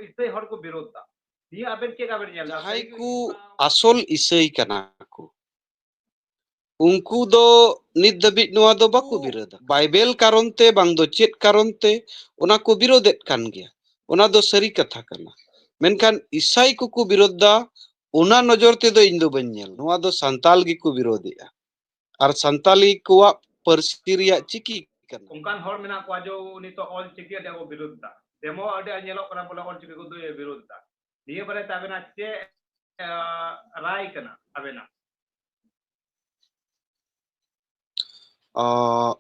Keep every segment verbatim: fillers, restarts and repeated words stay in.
ᱤᱥᱟᱹᱭ ᱦᱚᱲ ᱠᱚ ᱵᱤᱨᱳᱫᱷ ᱫᱟ᱾ ᱱᱤᱭᱟᱹ ᱟᱵᱮᱱ ᱪᱮᱫ ᱞᱮᱠᱟ ᱵᱮᱱ ᱧᱮᱞ ᱫᱟ? ᱡᱟᱦᱟᱸᱭ ᱠᱚ ᱟᱥᱚᱞ ᱤᱥᱟᱹᱭ ᱠᱟᱱᱟ ᱠᱚ, ᱩᱱᱠᱩ ᱫᱚ ᱱᱤᱛ ᱫᱷᱟᱹᱵᱤᱡ ᱱᱚᱣᱟ ᱫᱚ ᱵᱟᱠᱚ ᱵᱤᱨᱳᱫᱷᱟ᱾ ᱵᱟᱭᱵᱮᱞ ᱠᱟᱨᱚᱱ ᱛᱮ ᱵᱟᱝ ᱫᱚ ᱪᱮᱫ ᱠᱟᱨᱚᱱ ᱛᱮ ᱚᱱᱟ ᱠᱚ ᱵᱤᱨᱳᱫᱷᱮᱫ ᱠᱟᱱ ᱜᱮᱭᱟ, ᱚᱱᱟ ᱫᱚ ᱥᱟᱹᱨᱤ ᱠᱟᱛᱷᱟ ᱠᱟᱱᱟ᱾ ᱢᱮᱱᱠᱷᱟᱱ ᱤᱥᱟᱹᱭ ᱠᱚᱠᱚ ᱵᱤᱨᱳᱫᱷ ᱫᱟ, ᱚᱱᱟ ᱱᱚᱡᱚᱨ ᱛᱮᱫᱚ ᱤᱧ ᱫᱚ ᱵᱟᱹᱧ ᱧᱮᱞ᱾ ᱱᱚᱣᱟ ᱫᱚ ᱥᱟᱱᱛᱟᱞ ᱜᱮᱠᱚ ᱵᱤᱨᱳᱫᱷᱮᱜᱼᱟ᱾ ᱟᱨ ᱥᱟᱱᱛᱟᱞᱤ ᱠᱚᱣᱟᱜ ᱯᱟᱹᱨᱥᱤ ᱨᱮᱭᱟᱜ ᱪᱤᱠᱤ ᱠᱟᱱᱟ᱾ ᱚᱱᱠᱟᱱ ᱦᱚᱲ ᱢᱮᱱᱟᱜ ᱠᱚᱣᱟ ᱡᱮ ᱱᱤᱛᱚᱜ ᱚᱞ ᱪᱤᱠᱤ ᱟᱹᱰᱤ ᱟᱸᱴ ᱠᱚ ᱵᱤᱨᱳᱫᱷ ᱫᱟ, ᱡᱮᱢᱚᱱ ᱟᱹᱰᱤ ᱟᱸᱴ ᱧᱮᱞᱚᱜ ᱠᱟᱱᱟ ᱵᱚᱞᱮ ᱚᱞ ᱪᱤᱠᱤ ᱠᱚ ᱵᱤᱨᱳᱫᱷ ᱫᱟ᱾ ᱱᱤᱭᱟᱹ ᱵᱟᱨᱮ ᱛᱮ ᱟᱵᱮᱱᱟᱜ ᱪᱮᱫ ᱨᱟᱭ ᱠᱟᱱᱟ ᱟᱵᱮᱱᱟᱜ? ᱟᱸ,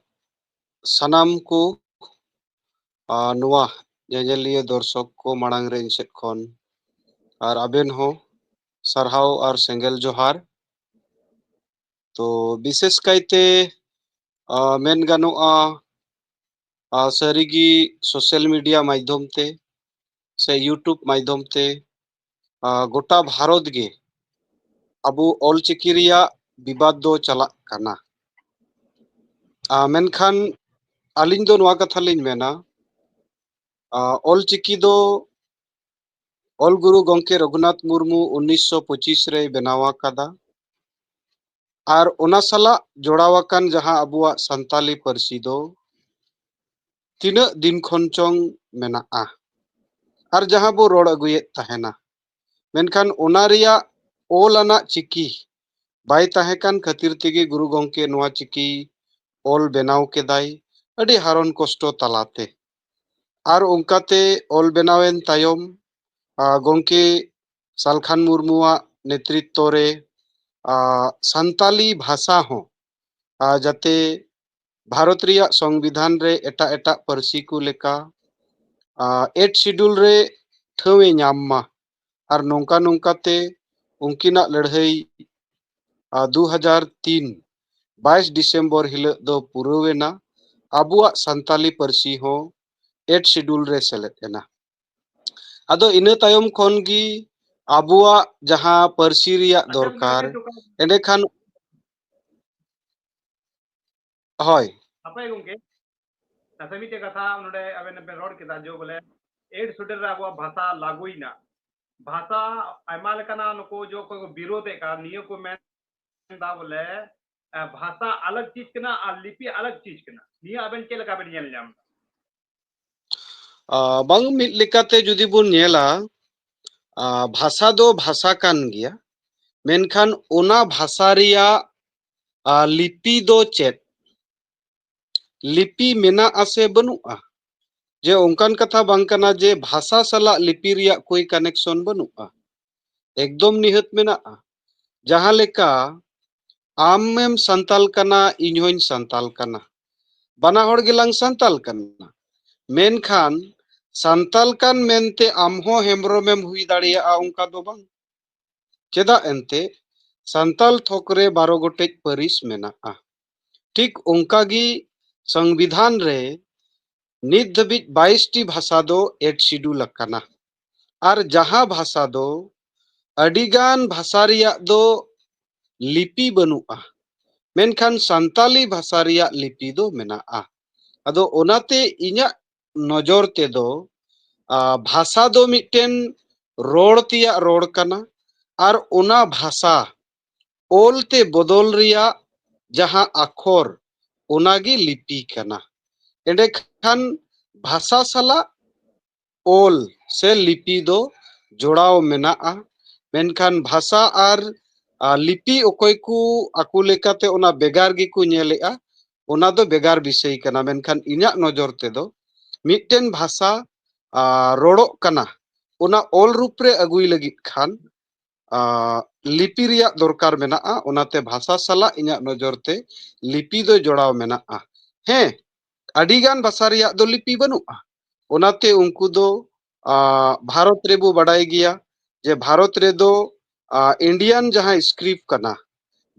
ᱥᱟᱱᱟᱢ ᱠᱚ, ᱟᱸ, ᱱᱚᱣᱟ ᱧᱮᱧᱮᱞᱤᱭᱟᱹ ᱫᱚᱨᱥᱚᱠ ᱠᱚ ᱢᱟᱲᱟᱝ ᱨᱮ ᱤᱧ ᱥᱮᱫ ᱠᱷᱚᱱ ᱟᱨ ᱟᱵᱮᱱ ᱦᱚᱸ ᱥᱟᱨᱦᱟᱣ ᱟᱨ ᱥᱮᱸᱜᱮᱞ ᱡᱚᱦᱟᱨ᱾ ᱛᱚ ᱵᱤᱥᱮᱥ ᱠᱟᱭᱛᱮ, ᱟᱸ, ᱢᱮᱱ ᱜᱟᱱᱚᱜᱼᱟ, ᱟᱸ, ᱥᱟᱹᱨᱤᱜᱮ social media ᱢᱟᱫᱽᱫᱷᱚᱢ ᱛᱮ ᱥᱮ YouTube ᱢᱟᱫᱽᱫᱷᱚᱢ ᱛᱮ, ᱟᱸ, ᱜᱚᱴᱟ ᱵᱷᱟᱨᱚᱛ ᱜᱮ ᱟᱵᱚ ᱚᱞᱪᱤᱠᱤ ᱨᱮᱭᱟᱜ ᱵᱤᱵᱟᱫ ᱫᱚ ᱪᱟᱞᱟᱜ ᱠᱟᱱᱟ᱾ ᱟᱸ, ᱢᱮᱱᱠᱷᱟᱱ ᱟᱹᱞᱤᱧ ᱫᱚ ᱱᱚᱣᱟ ᱠᱟᱛᱷᱟ ᱞᱤᱧ ᱢᱮᱱᱟ, ᱟᱸ, ᱚᱞᱪᱤᱠᱤ ᱫᱚ ᱚᱞ ᱜᱩᱨᱩ ᱜᱚᱢᱠᱮ ᱨᱚᱜᱷᱩᱱᱟᱛᱷ ᱢᱩᱨᱢᱩ ᱩᱱᱤᱥᱥᱚ ᱯᱚᱸᱪᱤᱥ ᱨᱮᱭ ᱵᱮᱱᱟᱣ ᱟᱠᱟᱫᱟ᱾ ᱟᱨ ᱚᱱᱟ ᱥᱟᱞᱟᱜ ᱡᱚᱲᱟᱣ ᱟᱠᱟᱱ ᱡᱟᱦᱟᱸ ᱟᱵᱚᱣᱟᱜ ᱥᱟᱱᱛᱟᱞᱤ ᱯᱟᱹᱨᱥᱤ ᱫᱚ ᱛᱤᱱᱟᱹᱜ ᱫᱤᱱ ᱠᱷᱚᱱ ᱪᱚᱝ ᱢᱮᱱᱟᱜᱼᱟ, ᱟᱨ ᱡᱟᱦᱟᱸ ᱵᱚ ᱨᱚᱲ ᱟᱹᱜᱩᱭᱮᱫ ᱛᱟᱦᱮᱱᱟ, ᱢᱮᱱᱠᱷᱟᱱ ᱚᱱᱟ ᱨᱮᱭᱟᱜ ᱚᱞ ᱟᱱᱟᱜ ᱪᱤᱠᱤ ᱵᱟᱭ ᱛᱟᱦᱮᱸ ᱠᱟᱱ ᱠᱷᱟᱹᱛᱤᱨ ᱛᱮᱜᱮ ᱜᱩᱨᱩ ᱜᱚᱢᱠᱮ ᱱᱚᱣᱟ ᱪᱤᱠᱤ ᱚᱞ ᱵᱮᱱᱟᱣ ᱠᱮᱫᱟᱭ ᱟᱹᱰᱤ ᱦᱟᱨᱚᱱ ᱠᱚᱥᱴᱚ ᱛᱟᱞᱟᱛᱮ᱾ ᱟᱨ ᱚᱱᱠᱟᱛᱮ ᱚᱞ ᱵᱮᱱᱟᱣᱮᱱ ᱛᱟᱭᱚᱢ, ᱟ, ᱜᱚᱢᱠᱮ ᱥᱟᱞᱠᱷᱟᱱ ᱢᱩᱨᱢᱩᱣᱟᱜ ᱱᱮᱛᱨᱤᱛᱛᱚ ᱨᱮ, ᱟ, ᱥᱟᱱᱛᱟᱞᱤ ᱵᱷᱟᱥᱟ ᱦᱚᱸ, ᱟ, ᱡᱟᱛᱮ ᱵᱷᱟᱨᱚᱛ ᱨᱮᱭᱟᱜ ᱥᱚᱝᱵᱤᱫᱷᱟᱱ ᱨᱮ ᱮᱴᱟᱜ ᱮᱴᱟᱜ ᱯᱟᱹᱨᱥᱤ ᱠᱚ ᱞᱮᱠᱟ, ᱟ, eighth schedule ᱨᱮ ᱴᱷᱟᱹᱣ ᱮ ᱧᱟᱢ ᱢᱟ᱾ ᱟᱨ ᱱᱚᱝᱠᱟ ᱱᱚᱝᱠᱟ ᱛᱮ ᱩᱱᱠᱤᱱᱟᱜ ᱞᱟᱹᱲᱦᱟᱹᱭ, ᱟ, ᱫᱩ ᱦᱟᱡᱟᱨ ᱛᱤᱱ ᱵᱟᱭᱤᱥ ᱰᱤᱥᱮᱢᱵᱚᱨ ᱦᱤᱞᱳᱜ ᱫᱚ ᱯᱩᱨᱟᱹᱣ ᱮᱱᱟ᱾ ᱟᱵᱚᱣᱟᱜ ᱥᱟᱱᱛᱟᱞᱤ ᱯᱟᱹᱨᱥᱤ ᱦᱚᱸ eighth schedule ᱨᱮ ᱥᱮᱞᱮᱫ ᱮᱱᱟ᱾ ᱟᱫᱚ ᱤᱱᱟᱹ ᱛᱟᱭᱚᱢ ᱠᱷᱚᱱ ᱜᱮ ᱟᱵᱚᱣᱟᱜ ᱡᱟᱦᱟᱸ ᱯᱟᱹᱨᱥᱤ ᱨᱮᱭᱟᱜ ᱟᱪᱪᱷᱟ, ᱫᱚᱨᱠᱟᱨ, ᱢᱤᱫᱴᱮᱱ ᱴᱚᱴᱷᱟ ᱮᱸᱰᱮᱠᱷᱟᱱ, ᱦᱳᱭ᱾ ᱦᱟᱯᱮ ᱜᱚᱝᱠᱮ, ᱟᱪᱪᱷᱟ, ᱢᱤᱫᱴᱮᱡ ᱠᱟᱛᱷᱟ ᱱᱚᱰᱮ ᱟᱵᱮᱱ ᱵᱮᱱ ᱨᱚᱲ ᱠᱮᱫᱟ, ᱡᱮ ᱵᱚᱞᱮ ᱮᱭᱤᱴ ᱥᱤᱰᱩᱞ ᱨᱮ ᱟᱵᱚᱣᱟᱜ ᱵᱷᱟᱥᱟ ᱞᱟᱹᱜᱩᱭᱮᱱᱟ᱾ ᱵᱷᱟᱥᱟ ᱟᱭᱢᱟ ᱞᱮᱠᱟᱱᱟᱜ ᱱᱩᱠᱩ ᱡᱚ ᱠᱚ ᱵᱤᱨᱳᱫᱷᱮᱫ ᱠᱟᱱ, ᱱᱤᱭᱟᱹ ᱠᱚ ᱢᱮᱱ ᱮᱫᱟ ᱵᱚᱞᱮ, ᱮ, ᱵᱷᱟᱥᱟ ᱟᱞᱟᱜᱽ ᱪᱤᱡᱽ ᱠᱟᱱᱟ ᱟᱨ ᱞᱤᱯᱤ ᱟᱞᱟᱜᱽ ᱪᱤᱡᱽ ᱠᱟᱱᱟ᱾ ᱱᱤᱭᱟᱹ ᱟᱵᱮᱱ ᱪᱮᱫ ᱞᱮᱠᱟ ᱵᱮᱱ ᱧᱮᱞ ᱧᱟᱢ ᱮᱫᱟ? ᱟ, ᱵᱟᱝ, ᱢᱤᱫ ᱞᱮᱠᱟᱛᱮ ᱡᱩᱫᱤ ᱵᱚᱱ ᱧᱮᱞᱟ, ᱟ, ᱵᱷᱟᱥᱟ ᱫᱚ ᱵᱷᱟᱥᱟ ᱠᱟᱱ ᱜᱮᱭᱟ, ᱢᱮᱱᱠᱷᱟᱱ ᱚᱱᱟ ᱵᱷᱟᱥᱟ ᱨᱮᱭᱟᱜ, ᱟ, ᱞᱤᱯᱤ ᱫᱚ ᱪᱮᱫ? ᱞᱤᱯᱤ ᱢᱮᱱᱟᱜᱼᱟ ᱥᱮ ᱵᱟᱹᱱᱩᱜᱼᱟ? ᱡᱮ ᱚᱱᱠᱟᱱ ᱠᱟᱛᱷᱟ ᱵᱟᱝ ᱠᱟᱱᱟ ᱡᱮ ᱵᱷᱟᱥᱟ ᱥᱟᱞᱟᱜ ᱞᱤᱯᱤ ᱨᱮᱭᱟᱜ ᱠᱳᱭ connection ᱵᱟᱹᱱᱩᱜᱼᱟ᱾ ᱮᱠᱫᱚᱢ ᱱᱤᱦᱟᱹᱛ ᱢᱮᱱᱟᱜᱼᱟ᱾ ᱡᱟᱦᱟᱸ ᱞᱮᱠᱟ ᱟᱢᱮᱢ ᱥᱟᱱᱛᱟᱞ ᱠᱟᱱᱟ, ᱤᱧ ᱦᱚᱧ ᱥᱟᱱᱛᱟᱞ ᱠᱟᱱᱟ, ᱵᱟᱱᱟ ᱦᱚᱲ ᱜᱮᱞᱟᱝ ᱥᱟᱱᱛᱟᱞ ᱠᱟᱱᱟ, ᱢᱮᱱᱠᱷᱟᱱ ᱥᱟᱱᱛᱟᱞ ᱠᱟᱱ ᱢᱮᱱᱛᱮ ᱟᱢ ᱦᱚᱸ ᱦᱮᱢᱵᱨᱚᱢᱮᱢ ᱦᱩᱭ ᱫᱟᱲᱮᱭᱟᱜᱼᱟ, ᱚᱱᱠᱟ ᱫᱚ ᱵᱟᱝ᱾ ᱪᱮᱫᱟᱜ ᱮᱱᱛᱮ ᱥᱟᱱᱛᱟᱞ ᱛᱷᱚᱠ ᱨᱮ ᱵᱟᱨᱚ ᱜᱚᱴᱮᱡ ᱯᱟᱹᱨᱤᱥ ᱢᱮᱱᱟᱜᱼᱟ᱾ ᱴᱷᱤᱠ ᱚᱱᱠᱟ ᱜᱮ ᱥᱚᱝᱵᱤᱫᱷᱟᱱ ᱨᱮ ᱱᱤᱛ ᱫᱷᱟᱹᱵᱤᱡ ᱵᱟᱭᱤᱥ ᱴᱤ ᱵᱷᱟᱥᱟ ᱫᱚ ᱮᱭᱤᱴ ᱥᱤᱰᱩᱞ ᱟᱠᱟᱱᱟ᱾ ᱟᱨ ᱡᱟᱦᱟᱸ ᱵᱷᱟᱥᱟ ᱫᱚ ᱟᱹᱰᱤᱜᱟᱱ ᱵᱷᱟᱥᱟ ᱨᱮᱭᱟᱜ ᱫᱚ ᱞᱤᱯᱤ ᱵᱟᱹᱱᱩᱜᱼᱟ, ᱢᱮᱱᱠᱷᱟᱱ ᱥᱟᱱᱛᱟᱞᱤ ᱵᱷᱟᱥᱟ ᱨᱮᱭᱟᱜ ᱞᱤᱯᱤ ᱫᱚ ᱢᱮᱱᱟᱜᱼᱟ᱾ ᱟᱫᱚ ᱚᱱᱟᱛᱮ ᱤᱧᱟᱹᱜ ᱱᱚᱡᱚᱨ ᱛᱮᱫᱚ, ᱟ, ᱵᱷᱟᱥᱟ ᱫᱚ ᱢᱤᱫᱴᱮᱱ ᱨᱚᱲ ᱛᱮᱭᱟᱜ ᱨᱚᱲ ᱠᱟᱱᱟ, ᱟᱨ ᱚᱱᱟ ᱵᱷᱟᱥᱟ ᱚᱞ ᱛᱮ ᱵᱚᱫᱚᱞ ᱨᱮᱭᱟᱜ ᱡᱟᱦᱟᱸ ᱟᱠᱷᱚᱨ, ᱚᱱᱟᱜᱮ ᱞᱤᱯᱤ ᱠᱟᱱᱟ᱾ ᱮᱸᱰᱮᱠᱷᱟᱱ ᱵᱷᱟᱥᱟ ᱥᱟᱞᱟᱜ ᱚᱞ ᱥᱮ ᱞᱤᱯᱤ ᱫᱚ ᱡᱚᱲᱟᱣ ᱢᱮᱱᱟᱜᱼᱟ, ᱢᱮᱱᱠᱷᱟᱱ ᱵᱷᱟᱥᱟ ᱟᱨ, ᱟ, ᱞᱤᱯᱤ ᱚᱠᱚᱭ ᱠᱚ ᱟᱠᱚ ᱞᱮᱠᱟᱛᱮ ᱚᱱᱟ ᱵᱷᱮᱜᱟᱨ ᱜᱮᱠᱚ ᱧᱮᱞᱮᱜᱼᱟ, ᱚᱱᱟ ᱫᱚ ᱵᱷᱮᱜᱟᱨ ᱵᱤᱥᱚᱭ ᱠᱟᱱᱟ᱾ ᱢᱮᱱᱠᱷᱟᱱ ᱤᱧᱟᱹᱜ ᱱᱚᱡᱚᱨ ᱛᱮᱫᱚ ᱢᱤᱫᱴᱮᱱ ᱵᱷᱟᱥᱟ, ᱟ, ᱨᱚᱲᱚᱜ ᱠᱟᱱᱟ, ᱚᱱᱟ ᱚᱞ ᱨᱩᱯ ᱨᱮ ᱟᱹᱜᱩᱭ ᱞᱟᱹᱜᱤᱫ ᱠᱷᱟᱱ, ᱟ, ᱞᱤᱯᱤ ᱨᱮᱭᱟᱜ ᱫᱚᱨᱠᱟᱨ ᱢᱮᱱᱟᱜᱼᱟ᱾ ᱚᱱᱟᱛᱮ ᱵᱷᱟᱥᱟ ᱥᱟᱞᱟᱜ ᱤᱧᱟᱹᱜ ᱱᱚᱡᱚᱨ ᱛᱮ ᱞᱤᱯᱤ ᱫᱚ ᱡᱚᱲᱟᱣ ᱢᱮᱱᱟᱜᱼᱟ᱾ ᱦᱮᱸ, ᱟᱹᱰᱤᱜᱟᱱ ᱵᱷᱟᱥᱟ ᱨᱮᱭᱟᱜ ᱫᱚ ᱞᱤᱯᱤ ᱵᱟᱹᱱᱩᱜᱼᱟ, ᱚᱱᱟᱛᱮ ᱩᱱᱠᱩ ᱫᱚ, ᱟ, ᱵᱷᱟᱨᱚᱛ ᱨᱮᱵᱚ ᱵᱟᱰᱟᱭ ᱜᱮᱭᱟ ᱡᱮ ᱵᱷᱟᱨᱚᱛ ᱨᱮᱫᱚ, ᱟ, ᱤᱱᱰᱤᱭᱟᱱ ᱡᱟᱦᱟᱸ ᱥᱠᱨᱤᱯᱴ ᱠᱟᱱᱟ,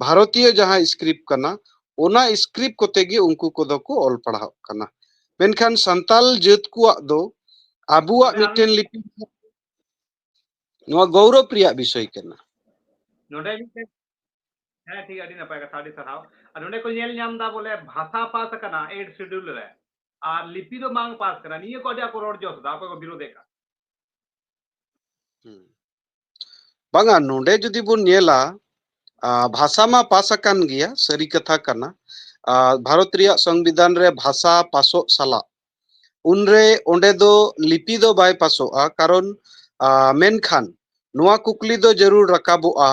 ᱵᱷᱟᱨᱚᱛᱤᱭᱚ ᱡᱟᱦᱟᱸ ᱥᱠᱨᱤᱯᱴ ᱠᱟᱱᱟ, ᱚᱱᱟ ᱥᱠᱨᱤᱯᱴ ᱠᱚᱛᱮ ᱜᱮ ᱩᱱᱠᱩ ᱠᱚᱫᱚ ᱠᱚ ᱚᱞ ᱯᱟᱲᱦᱟᱜ ᱠᱟᱱᱟ᱾ ᱢᱮᱱᱠᱷᱟᱱ ᱥᱟᱱᱛᱟᱞ ᱡᱟᱹᱛ ᱠᱚᱣᱟᱜ ᱫᱚ ᱟᱵᱚᱣᱟᱜ ᱱᱚᱰᱮ ᱟᱨ ᱢᱤᱫᱴᱮᱱ ᱞᱤᱯᱤ, ᱱᱚᱣᱟ ᱜᱚᱣᱨᱚᱵ ᱨᱮᱭᱟᱜ ᱵᱤᱥᱚᱭ ᱠᱟᱱᱟ᱾ ᱱᱚᱰᱮ ᱢᱤᱫᱴᱮᱱ, ᱦᱮᱸ, ᱴᱷᱤᱠ, ᱟᱹᱰᱤ ᱱᱟᱯᱟᱭ ᱠᱟᱛᱷᱟ, ᱟᱹᱰᱤ ᱥᱟᱨᱦᱟᱣ᱾ ᱟᱨ ᱱᱚᱰᱮ ᱠᱚ ᱧᱮᱞ ᱧᱟᱢ ᱮᱫᱟ ᱵᱚᱞᱮ ᱵᱷᱟᱥᱟ ᱯᱟᱥ ᱟᱠᱟᱱᱟ ᱮᱭᱤᱴ ᱥᱤᱰᱩᱞ ᱨᱮ, ᱟᱨ ᱞᱤᱯᱤ ᱫᱚ ᱵᱟᱝ ᱯᱟᱥ ᱠᱟᱱᱟ, ᱱᱤᱭᱟᱹ ᱠᱚ ᱟᱹᱰᱤ ᱟᱸᱴ ᱠᱚ ᱨᱚᱲ ᱡᱚᱥ ᱮᱫᱟ, ᱚᱠᱚᱭ ᱠᱚ ᱵᱤᱨᱳᱫᱷᱮᱫ ᱠᱟᱱ᱾ ᱦᱩᱸ᱾ ᱵᱟᱝᱟ, ᱱᱚᱰᱮ ᱡᱩᱫᱤ ᱵᱚᱱ ᱧᱮᱞᱟ, ᱟ, ᱵᱷᱟᱥᱟ ᱢᱟ ᱯᱟᱥ ᱟᱠᱟᱱ ᱜᱮᱭᱟ, ᱥᱟᱹᱨᱤ ᱠᱟᱛᱷᱟ ᱠᱟᱱᱟ᱾ ᱟ, ᱵᱷᱟᱨᱚᱛ ᱨᱮᱭᱟᱜ ᱥᱚᱝᱵᱤᱫᱷᱟᱱ ᱨᱮ ᱵᱷᱟᱥᱟ ᱯᱟᱥᱚᱜ ᱥᱟᱞᱟᱜ ᱩᱱᱨᱮ ᱚᱸᱰᱮ ᱫᱚ ᱞᱤᱯᱤ ᱫᱚ ᱵᱟᱭ ᱯᱟᱥᱚᱜᱼᱟ, ᱠᱟᱨᱚᱱ, ᱟ, ᱢᱮᱱᱠᱷᱟᱱ ᱱᱚᱣᱟ ᱠᱩᱠᱞᱤ ᱫᱚ ᱡᱟᱹᱨᱩᱲ ᱨᱟᱠᱟᱵᱚᱜᱼᱟ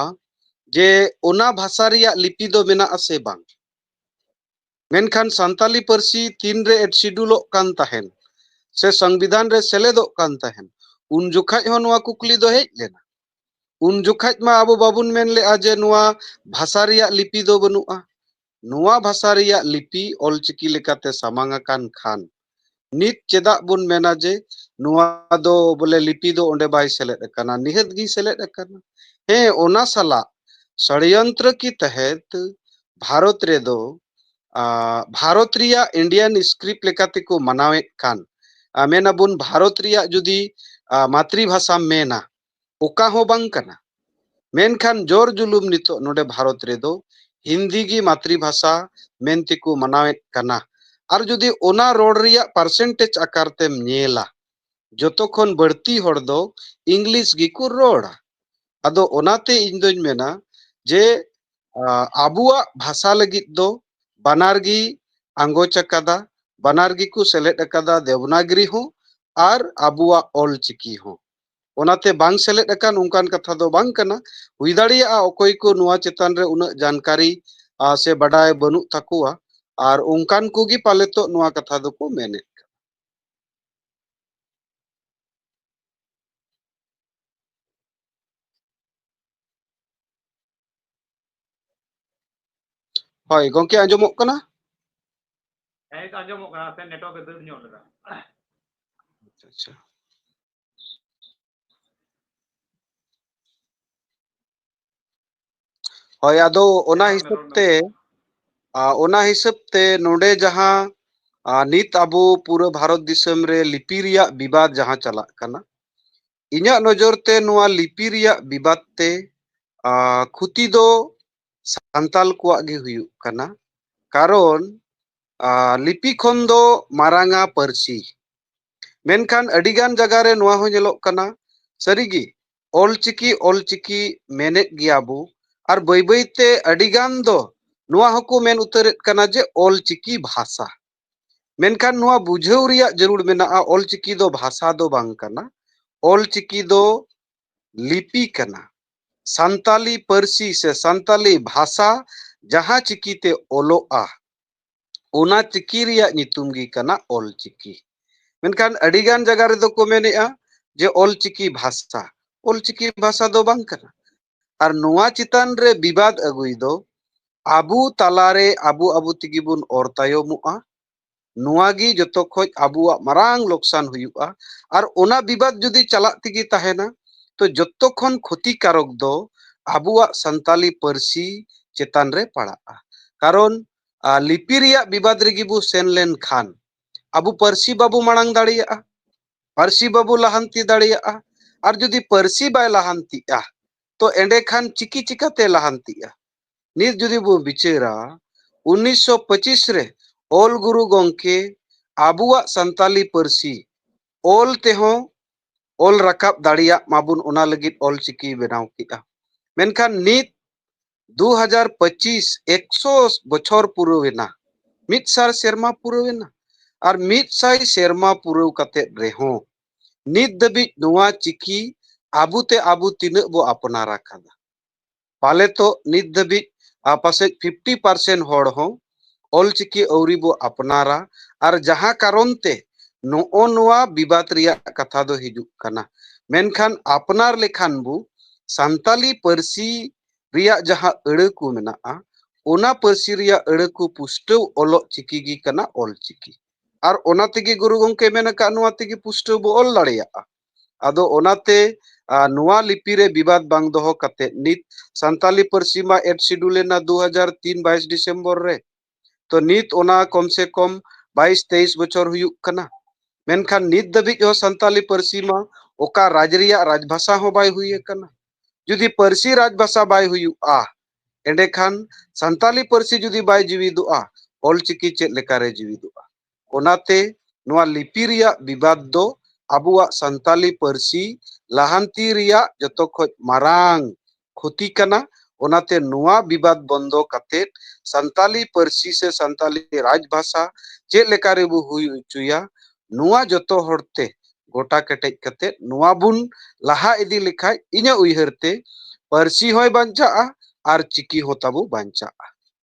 ᱡᱮ ᱚᱱᱟ ᱵᱷᱟᱥᱟ ᱨᱮᱭᱟᱜ ᱞᱤᱯᱤ ᱫᱚ ᱢᱮᱱᱟᱜᱼᱟ ᱥᱮ ᱵᱟᱝ? ᱢᱮᱱᱠᱷᱟᱱ ᱥᱟᱱᱛᱟᱞᱤ ᱯᱟᱹᱨᱥᱤ ᱛᱤᱱᱨᱮ ᱮᱰ ᱥᱤᱰᱩᱞᱚᱜ ᱠᱟᱱ ᱛᱟᱦᱮᱱ ᱥᱮ ᱥᱚᱝᱵᱤᱫᱷᱟᱱ ᱨᱮ ᱥᱮᱞᱮᱫᱚᱜ ᱠᱟᱱ ᱛᱟᱦᱮᱱ, ᱩᱱ ᱡᱚᱠᱷᱟᱡ ᱦᱚᱸ ᱱᱚᱣᱟ ᱠᱩᱠᱞᱤ ᱫᱚ ᱦᱮᱡ ᱞᱮᱱᱟ᱾ ᱩᱱ ᱡᱚᱠᱷᱟᱡ ᱢᱟ ᱟᱵᱚ ᱵᱟᱵᱚᱱ ᱢᱮᱱ ᱞᱮᱜᱼᱟ ᱡᱮ ᱱᱚᱣᱟ ᱵᱷᱟᱥᱟ ᱨᱮᱭᱟᱜ ᱞᱤᱯᱤ ᱫᱚ ᱵᱟᱹᱱᱩᱜᱼᱟ᱾ ᱱᱚᱣᱟ ᱵᱷᱟᱥᱟ ᱨᱮᱭᱟᱜ ᱞᱤᱯᱤ ᱚᱞᱪᱤᱠᱤ ᱞᱮᱠᱟᱛᱮ ᱥᱟᱢᱟᱝ ᱟᱠᱟᱱ ᱠᱷᱟᱱ, ᱱᱤᱛ ᱪᱮᱫᱟᱜ ᱵᱚᱱ ᱢᱮᱱᱟ ᱡᱮ ᱱᱚᱣᱟ ᱫᱚ ᱵᱚᱞᱮ ᱞᱤᱯᱤ ᱫᱚ ᱚᱸᱰᱮ ᱵᱟᱭ ᱥᱮᱞᱮᱫ ᱟᱠᱟᱱᱟ? ᱱᱤᱦᱟᱹᱛ ᱜᱮ ᱥᱮᱞᱮᱫ ᱟᱠᱟᱱᱟ᱾ ᱦᱮᱸ, ᱚᱱᱟ ᱥᱟᱞᱟᱜ ᱥᱚᱲᱭᱚᱱᱛᱨᱚ ᱠᱤ ᱛᱟᱦᱮᱸᱛ ᱵᱷᱟᱨᱚᱛ ᱨᱮᱫᱚ, ᱟ, ᱵᱷᱟᱨᱚᱛ ᱨᱮᱭᱟᱜ Indian script ᱞᱮᱠᱟ ᱛᱮᱠᱚ ᱢᱟᱱᱟᱣᱮᱫ ᱠᱟᱱ, ᱟ, ᱢᱮᱱᱟᱵᱚᱱ ᱵᱷᱟᱨᱚᱛ ᱨᱮᱭᱟᱜ ᱡᱩᱫᱤ, ᱟ, ᱢᱟᱛᱨᱤ ᱵᱷᱟᱥᱟᱢ ᱢᱮᱱᱟ, ᱚᱠᱟ ᱦᱚᱸ ᱵᱟᱝ ᱠᱟᱱᱟ᱾ ᱢᱮᱱᱠᱷᱟᱱ ᱡᱳᱨ ᱡᱩᱞᱩᱢ ᱱᱤᱛᱚᱜ ᱱᱚᱰᱮ ᱵᱷᱟᱨᱚᱛ ᱨᱮᱫᱚ ᱦᱤᱱᱫᱤ ᱜᱮ ᱢᱟᱛᱨᱤ ᱵᱷᱟᱥᱟ ᱢᱮᱱᱛᱮᱠᱚ ᱢᱟᱱᱟᱣᱮᱫ ᱠᱟᱱᱟ᱾ ᱟᱨ ᱡᱩᱫᱤ ᱚᱱᱟ ᱨᱚᱲ ᱨᱮᱭᱟᱜ percentage ᱟᱠᱟᱨ ᱛᱮᱢ ᱧᱮᱞᱟ, ᱡᱚᱛᱚ ᱠᱷᱚᱱ ᱵᱟᱹᱲᱛᱤ ᱦᱚᱲ ᱫᱚ English ᱜᱮᱠᱚ ᱨᱚᱲᱟ᱾ ᱟᱫᱚ ᱚᱱᱟᱛᱮ ᱤᱧ ᱫᱚᱧ ᱢᱮᱱᱟ ᱡᱮ, ᱟ, ᱟᱵᱚᱣᱟᱜ ᱵᱷᱟᱥᱟ ᱞᱟᱹᱜᱤᱫ ᱫᱚ ᱵᱟᱱᱟᱨ ᱜᱮ ᱟᱸᱜᱚᱪ ᱟᱠᱟᱫᱟ, ᱵᱟᱱᱟᱨ ᱜᱮᱠᱚ ᱥᱮᱞᱮᱫ ᱟᱠᱟᱫᱟ, ᱫᱮᱵᱽᱱᱟᱜᱽᱨᱤ ᱦᱚᱸ ᱟᱨ ᱟᱵᱚᱣᱟᱜ ᱚᱞ ᱪᱤᱠᱤ ᱦᱚᱸ᱾ ᱚᱱᱟᱛᱮ ᱵᱟᱝ ᱥᱮᱞᱮᱫ ᱟᱠᱟᱱ ᱚᱱᱠᱟᱱ ᱠᱟᱛᱷᱟ ᱫᱚ ᱵᱟᱝ ᱠᱟᱱᱟ᱾ ᱦᱩᱭ ᱫᱟᱲᱮᱭᱟᱜᱼᱟ ᱚᱠᱚᱭ ᱠᱚ ᱱᱚᱣᱟ ᱪᱮᱛᱟᱱ ᱨᱮ ᱩᱱᱟᱹᱜ ᱡᱟᱱᱠᱟᱨᱤ, ᱟ, ᱥᱮ ᱵᱟᱰᱟᱭ ᱵᱟᱹᱱᱩᱜ ᱛᱟᱠᱚᱣᱟ, ᱟᱨ ᱚᱱᱠᱟᱱ ᱠᱚᱜᱮ ᱯᱟᱞᱮᱛᱚᱜ ᱱᱚᱣᱟ ᱠᱟᱛᱷᱟ ᱫᱚᱠᱚ ᱢᱮᱱᱮᱫ ᱠᱟᱱᱟ᱾ ᱦᱳᱭ, ᱜᱚᱝᱠᱮ, ᱟᱸᱡᱚᱢᱚᱜ ᱠᱟᱱᱟ? ᱦᱮᱸ, ᱟᱸᱡᱚᱢᱚᱜ ᱠᱟᱱᱟ, ᱥᱮ network ᱮ ᱫᱟᱹᱲ ᱧᱚᱜ ᱞᱮᱫᱟ᱾ ᱟᱪᱪᱷᱟ, ᱟᱪᱪᱷᱟ᱾ ᱦᱳᱭ, ᱟᱫᱚ ᱚᱱᱟ ᱦᱤᱥᱟᱹᱵ ᱛᱮ, ᱟ, ᱚᱱᱟ ᱦᱤᱥᱟᱹᱵ ᱛᱮ ᱱᱚᱰᱮ ᱡᱟᱦᱟᱸ, ᱟ, ᱱᱤᱛ ᱟᱵᱚ ᱯᱩᱨᱟᱹ ᱵᱷᱟᱨᱚᱛ ᱫᱤᱥᱚᱢ ᱨᱮ ᱞᱤᱯᱤ ᱨᱮᱭᱟᱜ ᱵᱤᱵᱟᱫ ᱡᱟᱦᱟᱸ ᱪᱟᱞᱟᱜ ᱠᱟᱱᱟ, ᱤᱧᱟᱹᱜ ᱱᱚᱡᱚᱨ ᱛᱮ ᱱᱚᱣᱟ ᱞᱤᱯᱤ ᱨᱮᱭᱟᱜ ᱵᱤᱵᱟᱫ ᱛᱮ, ᱟ, ᱠᱷᱩᱛᱤ ᱫᱚ ᱥᱟᱱᱛᱟᱞ ᱠᱚᱣᱟᱜ ᱜᱮ ᱦᱩᱭᱩᱜ ᱠᱟᱱᱟ᱾ ᱠᱟᱨᱚᱱ ᱟᱨ ᱞᱤᱯᱤ ᱠᱷᱚᱱ ᱫᱚ ᱢᱟᱨᱟᱝᱟ ᱯᱟᱹᱨᱥᱤ᱾ ᱢᱮᱱᱠᱷᱟᱱ ᱟᱹᱰᱤᱜᱟᱱ ᱡᱟᱭᱜᱟ ᱨᱮ ᱱᱚᱣᱟ ᱦᱚᱸ ᱧᱮᱞᱚᱜ ᱠᱟᱱᱟ, ᱥᱟᱹᱨᱤᱜᱮ ᱚᱞᱪᱤᱠᱤ, ᱚᱞᱪᱤᱠᱤ ᱢᱮᱱᱮᱫ ᱜᱮᱭᱟ ᱵᱚ, ᱟᱨ ᱵᱟᱹᱭ ᱵᱟᱹᱭ ᱛᱮ ᱟᱹᱰᱤᱜᱟᱱ ᱫᱚ ᱱᱚᱣᱟ ᱦᱚᱸᱠᱚ ᱢᱮᱱ ᱩᱛᱟᱹᱨᱮᱫ ᱠᱟᱱᱟ ᱡᱮ ᱚᱞᱪᱤᱠᱤ ᱵᱷᱟᱥᱟ᱾ ᱢᱮᱱᱠᱷᱟᱱ ᱱᱚᱣᱟ ᱵᱩᱡᱷᱟᱹᱣ ᱨᱮᱭᱟᱜ ᱡᱟᱹᱨᱩᱲ ᱢᱮᱱᱟᱜᱼᱟ, ᱚᱞᱪᱤᱠᱤ ᱫᱚ ᱵᱷᱟᱥᱟ ᱫᱚ ᱵᱟᱝ ᱠᱟᱱᱟ, ᱚᱞᱪᱤᱠᱤ ᱫᱚ ᱞᱤᱯᱤ ᱠᱟᱱᱟ᱾ ᱥᱟᱱᱛᱟᱞᱤ ᱯᱟᱹᱨᱥᱤ ᱥᱮ ᱥᱟᱱᱛᱟᱞᱤ ᱵᱷᱟᱥᱟ ᱡᱟᱦᱟᱸ ᱪᱤᱠᱤᱛᱮ ᱚᱞᱚᱜᱼᱟ, ᱚᱱᱟ ᱪᱤᱠᱤ ᱨᱮᱭᱟᱜ ᱧᱩᱛᱩᱢ ᱜᱮ ᱠᱟᱱᱟ ᱚᱞᱪᱤᱠᱤ᱾ ᱢᱮᱱᱠᱷᱟᱱ ᱟᱹᱰᱤᱜᱟᱱ ᱡᱟᱭᱜᱟ ᱨᱮᱫᱚ ᱠᱚ ᱢᱮᱱᱮᱫᱼᱟ ᱡᱮ ᱚᱞᱪᱤᱠᱤ ᱵᱷᱟᱥᱟ, ᱚᱞᱪᱤᱠᱤ ᱵᱷᱟᱥᱟ ᱫᱚ ᱵᱟᱝ ᱠᱟᱱᱟ᱾ ᱟᱨ ᱱᱚᱣᱟ ᱪᱮᱛᱟᱱ ᱨᱮ ᱵᱤᱵᱟᱫ ᱟᱹᱜᱩᱭ ᱫᱚ ᱟᱵᱚ ᱛᱟᱞᱟᱨᱮ ᱟᱵᱚ ᱟᱵᱚ ᱛᱮᱜᱮ ᱵᱚᱱ ᱚᱨ ᱛᱟᱭᱚᱢᱚᱜᱼᱟ᱾ ᱱᱚᱣᱟ ᱜᱮ ᱡᱚᱛᱚ ᱠᱷᱚᱡ ᱟᱵᱚᱣᱟᱜ ᱢᱟᱨᱟᱝ ᱞᱚᱠᱥᱟᱱ ᱦᱩᱭᱩᱜᱼᱟ᱾ ᱟᱨ ᱚᱱᱟ ᱵᱤᱵᱟᱫ ᱡᱩᱫᱤ ᱪᱟᱞᱟᱜ ᱛᱮᱜᱮ ᱛᱟᱦᱮᱱᱟ, ᱛᱚ ᱡᱚᱛᱚ ᱠᱷᱚᱱ ᱠᱷᱚᱛᱤᱠᱟᱨᱚᱠ ᱫᱚ ᱟᱵᱚᱣᱟᱜ ᱥᱟᱱᱛᱟᱞᱤ ᱯᱟᱹᱨᱥᱤ ᱪᱮᱛᱟᱱ ᱨᱮ ᱯᱟᱲᱟᱜᱼᱟ᱾ ᱠᱟᱨᱚᱱ, ᱟᱨ, ᱞᱤᱯᱤ ᱨᱮᱭᱟᱜ ᱵᱤᱵᱟᱫ ᱨᱮᱜᱮ ᱵᱚ ᱥᱮᱱ ᱞᱮᱱᱠᱷᱟᱱ ᱟᱵᱚ ᱯᱟᱹᱨᱥᱤ ᱵᱟᱵᱚ ᱢᱟᱲᱟᱝ ᱫᱟᱲᱮᱭᱟᱜᱼᱟ, ᱯᱟᱹᱨᱥᱤ ᱵᱟᱵᱚ ᱞᱟᱦᱟᱱᱛᱤ ᱫᱟᱲᱮᱭᱟᱜᱼᱟ᱾ ᱟᱨ ᱡᱩᱫᱤ ᱯᱟᱹᱨᱥᱤ ᱵᱟᱭ ᱞᱟᱦᱟᱱᱛᱤᱜᱼᱟ, ᱛᱚ ᱮᱸᱰᱮᱠᱷᱟᱱ ᱪᱤᱠᱤ ᱪᱤᱠᱟᱛᱮ ᱞᱟᱦᱟᱱᱛᱤᱜᱼᱟ? ᱱᱤᱛ ᱡᱩᱫᱤ ᱵᱚ ᱵᱤᱪᱟᱹᱨᱟ, ᱩᱱᱤᱥᱥᱚ ᱯᱚᱸᱪᱤᱥ ᱨᱮ ᱚᱞ ᱜᱩᱨᱩ ᱜᱚᱢᱠᱮ ᱟᱵᱚᱣᱟᱜ ᱥᱟᱱᱛᱟᱞᱤ ᱯᱟᱹᱨᱥᱤ ᱚᱞ ᱛᱮᱦᱚᱸ ᱚᱞ ᱨᱟᱠᱟᱵ ᱫᱟᱲᱮᱭᱟᱜ ᱢᱟᱵᱚᱱ, ᱚᱱᱟ ᱞᱟᱹᱜᱤᱫ ᱚᱞ ᱪᱤᱠᱤ ᱵᱮᱱᱟᱣ ᱠᱮᱫᱼᱟ᱾ ᱢᱮᱱᱠᱷᱟᱱ ᱱᱤᱛ ᱫᱩ ᱦᱟᱡᱟᱨ ᱯᱚᱸᱪᱤᱥ, ᱮᱠᱥᱚ ᱵᱚᱪᱷᱚᱨ ᱯᱩᱨᱟᱹᱣ ᱮᱱᱟ, ᱢᱤᱫ ᱥᱟᱭ ᱥᱮᱨᱢᱟ ᱯᱩᱨᱟᱹᱣ ᱮᱱᱟ᱾ ᱟᱨ ᱢᱤᱫ ᱥᱟᱭ ᱥᱮᱨᱢᱟ ᱯᱩᱨᱟᱹᱣ ᱠᱟᱛᱮ ᱨᱮᱦᱚᱸ ᱱᱤᱛ ᱫᱷᱟᱹᱵᱤᱡ ᱱᱚᱣᱟ ᱪᱤᱠᱤ ᱟᱵᱚ ᱛᱮ ᱟᱵᱚ ᱛᱤᱱᱟᱹᱜ ᱵᱚ ᱟᱯᱱᱟᱨ ᱟᱠᱟᱫᱟ? ᱯᱟᱞᱮ ᱛᱚ ᱱᱤᱛ ᱫᱷᱟᱹᱵᱤᱡ, ᱟ, ᱯᱟᱥᱮᱡ ᱯᱷᱤᱯᱴᱤ ᱯᱟᱨᱥᱮᱱᱴ ᱦᱚᱲ ᱦᱚᱸ ᱚᱞᱪᱤᱠᱤ ᱟᱹᱣᱨᱤ ᱵᱚ ᱟᱯᱱᱟᱨᱟ᱾ ᱟᱨ ᱡᱟᱦᱟᱸ ᱠᱟᱨᱚᱱ ᱛᱮ ᱱᱚᱜᱼᱚ ᱱᱚᱣᱟ ᱵᱤᱵᱟᱫ ᱨᱮᱭᱟᱜ ᱠᱟᱛᱷᱟ ᱫᱚ ᱦᱤᱡᱩᱜ ᱠᱟᱱᱟ᱾ ᱢᱮᱱᱠᱷᱟᱱ ᱟᱯᱱᱟᱨ ᱞᱮᱠᱷᱟᱱ ᱵᱚ ᱥᱟᱱᱛᱟᱞᱤ ᱯᱟᱹᱨᱥᱤ ᱨᱮᱭᱟᱜ ᱡᱟᱦᱟᱸ ᱟᱹᱲᱟᱹ ᱠᱚ ᱢᱮᱱᱟᱜᱼᱟ, ᱚᱱᱟ ᱯᱟᱹᱨᱥᱤ ᱨᱮᱭᱟᱜ ᱟᱹᱲᱟᱹ ᱠᱚ ᱯᱩᱥᱴᱟᱹᱣ ᱚᱞᱚᱜ ᱪᱤᱠᱤ ᱜᱮ ᱠᱟᱱᱟ ᱚᱞ ᱪᱤᱠᱤ᱾ ᱟᱨ ᱚᱱᱟ ᱛᱮᱜᱮ ᱜᱩᱨᱩ ᱜᱚᱢᱠᱮ ᱢᱮᱱ ᱟᱠᱟᱫ, ᱱᱚᱣᱟ ᱛᱮᱜᱮ ᱯᱩᱥᱴᱟᱹᱣ ᱵᱚ ᱚᱞ ᱫᱟᱲᱮᱭᱟᱜᱼᱟ᱾ ᱟᱫᱚ ᱚᱱᱟᱛᱮ, ᱟ, ᱱᱚᱣᱟ ᱞᱤᱯᱤ ᱨᱮ ᱵᱤᱵᱟᱫ ᱵᱟᱝ ᱫᱚᱦᱚ ᱠᱟᱛᱮ ᱱᱤᱛ ᱥᱟᱱᱛᱟᱞᱤ ᱯᱟᱹᱨᱥᱤ ᱢᱟ ᱮᱰ ᱥᱤᱰᱩᱞ ᱮᱱᱟ ᱫᱩ ᱦᱟᱡᱟᱨ ᱛᱤᱱ ᱵᱟᱭᱤᱥ ᱰᱤᱥᱮᱢᱵᱚᱨ ᱨᱮ᱾ ᱛᱚ ᱱᱤᱛ ᱚᱱᱟ ᱠᱚᱢ ᱥᱮ ᱠᱚᱢ ᱵᱟᱭᱤᱥ ᱛᱮᱭᱤᱥ ᱵᱚᱪᱷᱚᱨ ᱦᱩᱭᱩᱜ ᱠᱟᱱᱟ᱾ ᱢᱮᱱᱠᱷᱟᱱ ᱱᱤᱛ ᱫᱷᱟᱹᱵᱤᱡ ᱦᱚᱸ ᱥᱟᱱᱛᱟᱞᱤ ᱯᱟᱹᱨᱥᱤ ᱢᱟ ᱚᱠᱟ ᱨᱟᱡᱽ ᱨᱮᱭᱟᱜ ᱨᱟᱡᱽᱵᱷᱟᱥᱟ ᱦᱚᱸ ᱵᱟᱭ ᱦᱩᱭ ᱟᱠᱟᱱᱟ᱾ ᱡᱩᱫᱤ ᱯᱟᱹᱨᱥᱤ ᱨᱟᱡᱽᱵᱷᱟᱥᱟ ᱵᱟᱭ ᱦᱩᱭᱩᱜᱼᱟ, ᱮᱸᱰᱮᱠᱷᱟᱱ ᱥᱟᱱᱛᱟᱞᱤ ᱯᱟᱹᱨᱥᱤ ᱡᱩᱫᱤ ᱵᱟᱭ ᱡᱤᱣᱤᱫᱚᱜᱼᱟ, ᱚᱞᱪᱤᱠᱤ ᱪᱮᱫ ᱞᱮᱠᱟᱨᱮ ᱡᱤᱣᱤᱫᱚᱜᱼᱟ? ᱚᱱᱟᱛᱮ ᱱᱚᱣᱟ ᱞᱤᱯᱤ ᱨᱮᱭᱟᱜ ᱵᱤᱵᱟᱫ ᱫᱚ ᱟᱵᱚᱣᱟᱜ ᱥᱟᱱᱛᱟᱞᱤ ᱯᱟᱹᱨᱥᱤ ᱞᱟᱦᱟᱱᱛᱤ ᱨᱮᱭᱟᱜ ᱡᱚᱛᱚ ᱠᱷᱚᱱ ᱢᱟᱨᱟᱝ ᱠᱷᱚᱛᱤ ᱠᱟᱱᱟ᱾ ᱚᱱᱟᱛᱮ ᱱᱚᱣᱟ ᱵᱤᱵᱟᱫ ᱵᱚᱱᱫᱚ ᱠᱟᱛᱮ ᱥᱟᱱᱛᱟᱞᱤ ᱯᱟᱹᱨᱥᱤ ᱥᱮ ᱥᱟᱱᱛᱟᱞᱤ ᱨᱟᱡᱽ ᱵᱷᱟᱥᱟ ᱪᱮᱫ ᱞᱮᱠᱟ ᱨᱮᱵᱚ ᱦᱩᱭ ᱦᱚᱪᱚᱭᱟ, ᱱᱚᱣᱟ ᱡᱚᱛᱚ ᱦᱚᱲᱛᱮ ᱜᱚᱴᱟ ᱠᱮᱴᱮᱡ ᱠᱟᱛᱮ ᱱᱚᱣᱟ ᱵᱚᱱ ᱞᱟᱦᱟ ᱤᱫᱤ ᱞᱮᱠᱷᱟᱡ, ᱤᱧᱟᱹᱜ ᱩᱭᱦᱟᱹᱨ ᱛᱮ ᱯᱟᱹᱨᱥᱤ ᱦᱚᱸᱭ ᱵᱟᱧᱪᱟᱜᱼᱟ ᱟᱨ ᱪᱤᱠᱤ ᱦᱚᱸ ᱛᱟᱵᱚ ᱵᱟᱧᱪᱟᱜᱼᱟ᱾